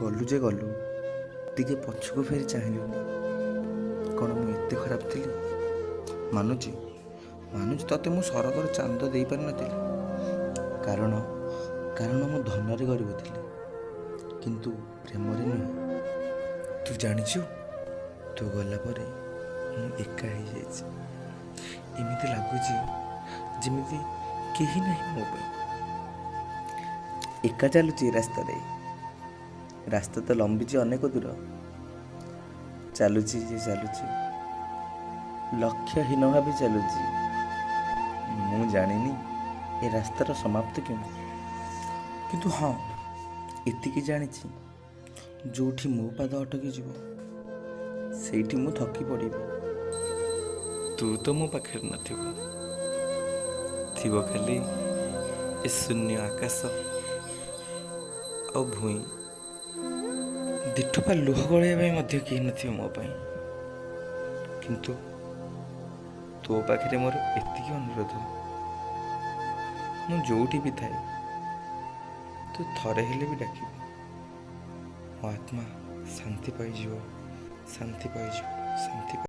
ଗଲୁ ଯେ ଗଲୁ, ଟିକେ ପଛକୁ ଫେରି ଚାହିଁଲୁନି। କ'ଣ ମୁଁ ଏତେ ଖରାପ ଥିଲି? ମାନୁଛି, ମାନୁଛି, ତତେ ମୁଁ ସରଗର ଚାନ୍ଦ ଦେଇପାରିନଥିଲି, କାରଣ ମୁଁ ଧନରେ ଗରିବ ଥିଲି, କିନ୍ତୁ ପ୍ରେମରେ ନୁହେଁ। ତୁ ଜାଣିଛୁ, ତୁ ଗଲା ପରେ ମୁଁ ଏକା ହେଇଯାଇଛି। ଏମିତି ଲାଗୁଛି ଯେମିତି କେହି ନାହିଁ ମୋ ପାଇଁ। ଏକା ଚାଲୁଛି ଏ ରାସ୍ତାରେ। ରାସ୍ତା ତ ଲମ୍ବିଛି ଅନେକ ଦୂର। ଚାଲୁଛି ଯେ ଚାଲୁଛି, ଲକ୍ଷ୍ୟହୀନ ଭାବେ ଚାଲୁଛି। ମୁଁ ଜାଣିନି ଏ ରାସ୍ତାର ସମାପ୍ତି କେଉଁଠି, କିନ୍ତୁ ହଁ, ଏତିକି ଜାଣିଛି, ଯେଉଁଠି ମୋ ପାଦ ଅଟକି ଯିବ, ସେଇଠି ମୁଁ ଥକି ପଡ଼ିବି। ତୁ ତ ମୋ ପାଖରେ ନଥିବୁ, ଥିବ ଖାଲି ଏ ଶୂନ୍ୟ ଆକାଶ ଆଉ ଭୂଇଁ। ଦିଠୋପା ଲୁହ ଗଳେଇବା ପାଇଁ ମଧ୍ୟ କେହି ନଥିବେ ମୋ ପାଇଁ। କିନ୍ତୁ ତୋ ପାଖରେ ମୋର ଏତିକି ଅନୁରୋଧ, ମୁଁ ଯୋଉଠି ବି ଥାଏ, ତୁ ଥରେ ହେଲେ ବି ଡାକିବୁ। ମୋ ଆତ୍ମା ଶାନ୍ତି ପାଇଯିବ, ଶାନ୍ତି ପାଇଯିବ, ଶାନ୍ତି।